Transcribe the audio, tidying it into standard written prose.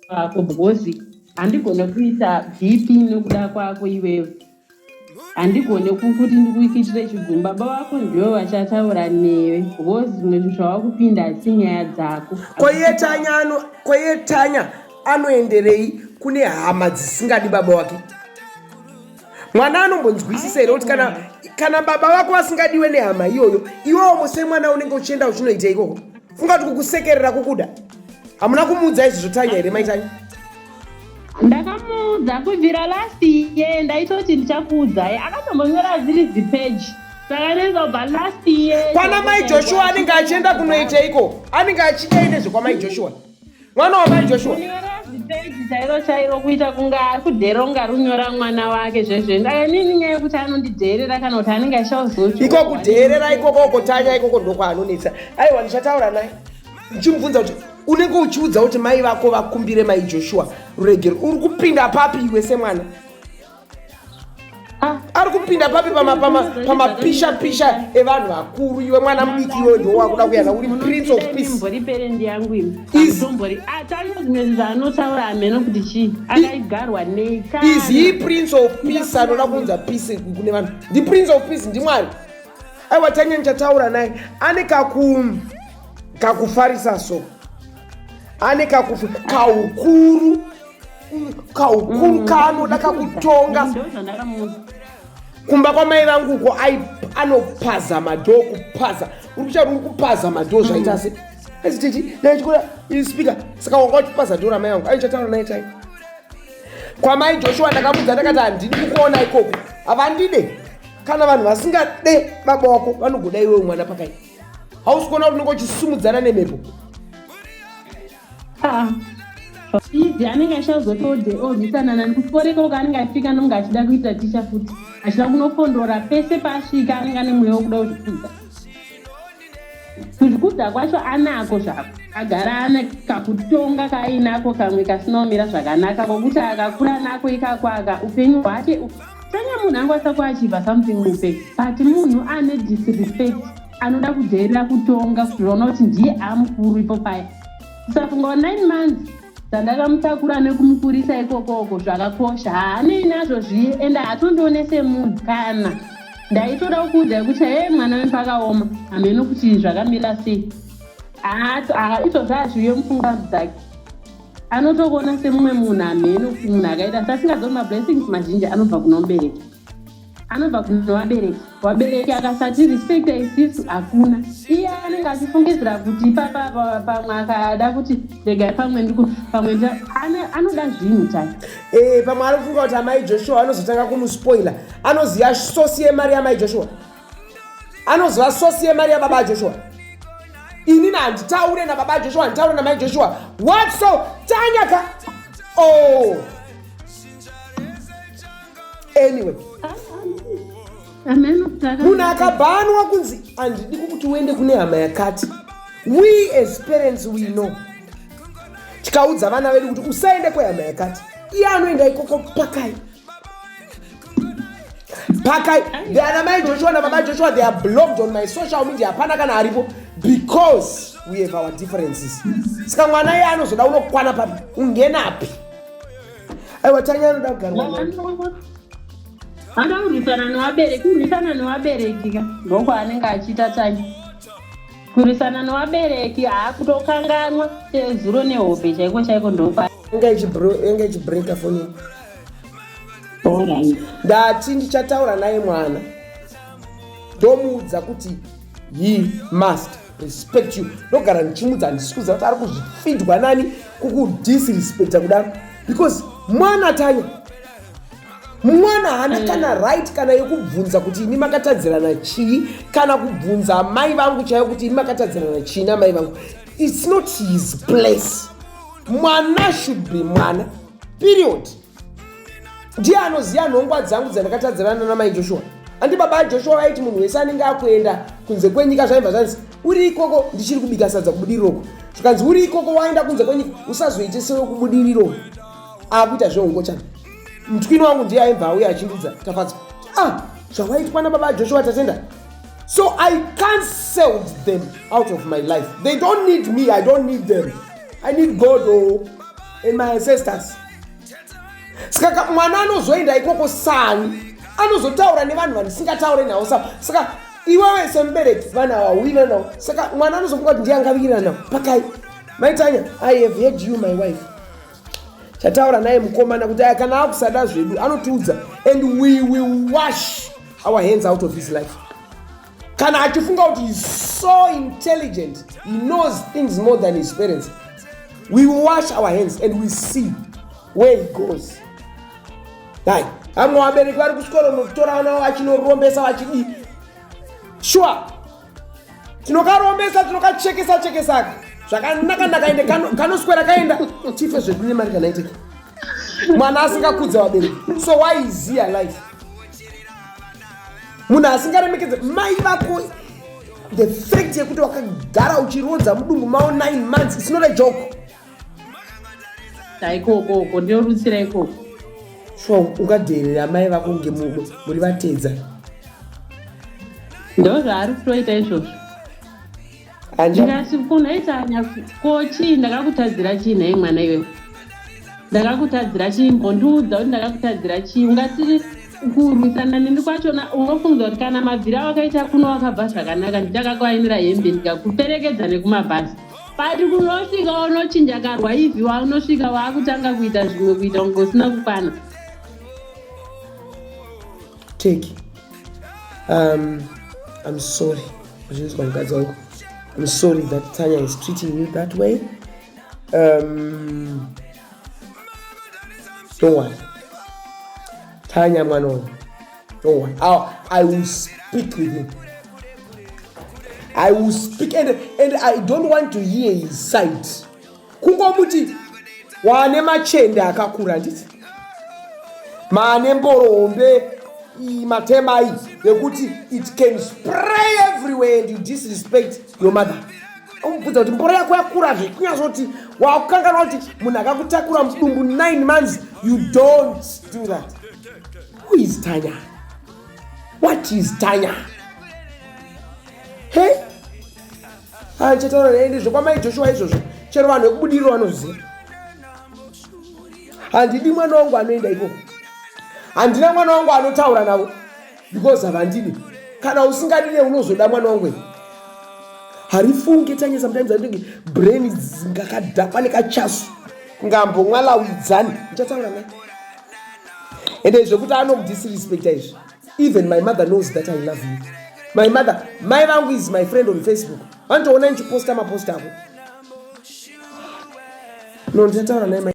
Vako because handigone kuita BP nekuda kwako iwewe. Handigone kukuti ndikuitire chigumbu. Baba vako ndivo vachataura newe because zvimwe zvinhu zvawakupinda hadzisi nyaya dzako. Ko iye Tanya ano ko iye Tanya anoenderei kune hama dzisingadi baba wake? Mwana anombonzwisisa here kuti kana kana baba vako vasingadiwe nehama iyoyo, iwewo semwana unenge uchienda uchinoita ikoko? Funga kuti kukusekerera kukuda. Hamuna kumuudza izvozvo Tanya here mai Tanya? Ndakamuudza kubvira last year, ndaitoti ndichakuudzai. Akatombonyora zviri zipeji. Saka ndezobva last year. Kwana mai Joshua anenge achienda kunoiteiko? Anenge achidei nezvekwamai Joshua? Mwana wamai Joshua. Kunyora zipeji chairo chairo kuita kunge ari kudheronga runyora mwana wake zvezve. Ndakanini nyaya yekuti anondidheerera kana kuti anenge achauzocho. Iko kudheerera ikoko uko Tanya ikoko ndokwaanonetsa. Aiwa ndichataura naye. Ndichimubvunza kuti unenge uchiudza kuti mai vako vakumbire mai Joshua ruregero. Uri kupinda papi iwe semwana? Ah. Ari kupinda papi pamapisha pisha evanhu vakuru iwe mwana mudiki iwe ndo wakuda kuyana uri prince of peace. Mbori perendi yangu imi. Is- Mbori atanga zvimwe zvaanotaura hameno kuti chii. Akaigarwa nei kana. Is he prince of peace anoda kuunza peace kune vanhu? Ndi prince of peace ndiMwari. Aiwa Tanya ndichataura naye. Ane kaku kakufarisa so. Ane kaku kaukuru kaukuru kaanoda kakutonga. Ndozvandakamuudza. Kumba kwamai vangu uko anopaza madhoo kupaza. Uri kucha uri kupaza madhoo zvaita se. Asi titi ndachikora speaker saka wanga uchipaza dhoo ramai vangu. Aichataura naye Tanya. Kwamai Joshua ndakamudza ndakati handidi kukuona ikoko. Havandide. Kana vanhu vasingade baba wako vanogoda iwewe mwana pakai. Hausi kuona kuti unenge uchisumudzana nemhepo. Ah. Izi anenge achazotode orwisana nani kutyoreka uko anenge asvika anonge achida kuita ticha futi achida kunofondora pese paasvika anenge ane mweya wekuda kuzvikudza. Kuzvikudza kwacho anako zvako agara ane kakutonga kaainako kamwe kasina kumira zvakanaka kokuti akakura nako ikako aka upenyu hwake Tanya munhu angakwanisa kuachivha something muupenyu but munhu ane disrespect anoda kudheerera kutonga kuzviona kuti ndiye amukuru ipo paya. Kusafunga wa 9 months dzandakamutakura nekumukurisa ikokoko zvakakosha haanei nazvo zviye ende haatondione semunhu kana ndaitoda kukuudzai kuti hee mwana wenyu pakaoma hameno kuti zvakamira sei izvozvo hazviuye mupfungwa dzake anotokuona semumwe munhu hameno kuti munhu akaita sasingazivi mablessings mazhinji anobva kunomubereki anobva kunovabereki vabereki akasati respecta isisu hakuna iye anenge achifungidzira kuti ipapa pamwe akada kuti regai pamwe ndiku pamwe anoda zvinhu tai Eh, pamwe ari kufunga kuti amai Joshua anozotanga kumuspoila. Anoziva sosi yemari yamai Joshua. Anoziva sosi yemari yababa Joshua. Inini handitaure nababa Joshua, handitaure namai Joshua. What so? Tanya ka. Oh. Anyway. Munhu akabhanwa kunzi handidi kuti uende kune hama yakati. We as parents we know. Tikaudza vana vedu kuti usaende kwehama yakati. Iye anoenda ikoko pakai. Pakai. The ana mai Joshua na baba Joshua they are blocked on my social media. Hapana kana aripo because we have our differences. Saka mwana iye anozoda unokwana papi? Ungenapi? Aiwa Tanya anoda kugarwa naye. Anoda kurwisana nevabereki, kurwisana nevabereki ka ndokwaanenge achiita Tanya. Kurwisana nevabereki haakutokanganwa chezuro nehope chaiko chaiko ndokwa. Inga ichibreaka foni. Ndati ndichataura naye mwana. Ndomuudza kuti he must respect you. Ndogara ndichimudza handisi kuziva kuti ari kuzvifidwa nani kukudisrespecta kudaro because mwana Tanya mwana haana kana right kana yekubvunza kuti imi makatadzirana chii kana kubvunza amai vangu chaiyo kuti imi makatadzirana chii namai vangu. It's not his place. Mwana should be mwana period. Ndiye anoziva nhongwa dzangu dzandakatadzirana namai Joshua. Andi baba Joshua vaiti munhu wese anenge akuenda kunze kwenyika zvaibva zvanzi uri ikoko ndichiri kubika sadza kubudiriro zvikanzi uri ikoko waenda kunze kwenyika usazoite sewekubudiriro akuita zveungochana. Mutwini wangu ndiye aibva auya achindiudza Tafadzwa zvawaitwa nababa Joshua Tatenda. So I cancelled them out of my life. They don't need me, I don't need them. I need God. Oh. and my ancestors. Saka mwana anozoenda ikoko sani anozotaura nevanhu vandisingataure navo. Saka iwewe semubereki, vanhu ava hauwirana navo. Saka mwana anozofunga kuti ndiye angawirirana navo pakai. Maitanya, I have heard you, my wife. Chataura naye mukomana kuti aya kana akusada zvedu anotiudza, and we will wash our hands out of his life. Kana achifunga kuti he's so intelligent, he knows things more than his parents, we will wash our hands and we see where he goes. Hai, vamwe vabereki vari kuswero nokutora vana vavo vachinorombesa, vachidii. Sure, tinokarombesa, tinokachekesa chekesaka zvakanaka-naka, ende kanoswera kaenda tife zvedu nemari. Kana iteka mwana asingakudza vabereki, so why is he alive? Munhu asingaremekedze mai vako, the fact yekuti wakagara uchirodza mudumbu mavo 9 months, it's not a joke. Ikokoko ndinorutsira ikoko. Sure, ungadherera mai vako kunge muri vatedza? Ndo zvaari kutoita izvozvo. Ndikati kunoitanya ko, chii ndakakutadzira? Chii nhai mwana iwewe? Ndakakutadzira chii? Mbondiudza kuti ndakakutadzira chii? Ungati kurwisana neni kwachona, unofunga kuti kana mabviro awakaita kuno wakabva zvakanaka, ndichakakwainira hembe, ndikakuperekedza nekumabhazi, but kunosvika unochinja karwa ivhi, waunosvika waakutanga kuita zvimwe, kuita kunge usina kukwana. Take I'm sorry zvinzwa, mukadzi wangu. I'm sorry that Tanya is treating you that way. Don't worry, Tanya mwana wangu, don't worry. I will speak with him. I will speak and I don't want to hear his side. Kungomuti wane machende akakura, handiti maane mboro hombe, matema iyi yekuti it can spray everywhere, and you disrespect your mother. Umubvunza kuti mboro yako yakura zvekunyatsoti wakukanganwa kuti munhu akakutakura mudumbu 9 months, you don't do that. Who is Tanya? What is Tanya? He, handichataura naye zvekwamai Joshua izvozvo. Chero vanhu vekubudiriro vanoziva, handidi mwana wangu anoenda ikoko. Handina mwana wangu anotaura navo because havandidi. Kana usingadide, unozoda mwana wangu here? Harifunge Tanya. Sometimes anenge brain ngakadhakwa nekachasu, kungambomwalawidzani. Ndichataura naye, ende zvekuti anomudisrespecta izvi, even my mother knows that I love you. My mother, mai vangu, is my friend on Facebook. Vanotoona ndichiposta mapost ako. No, ndichataura naye.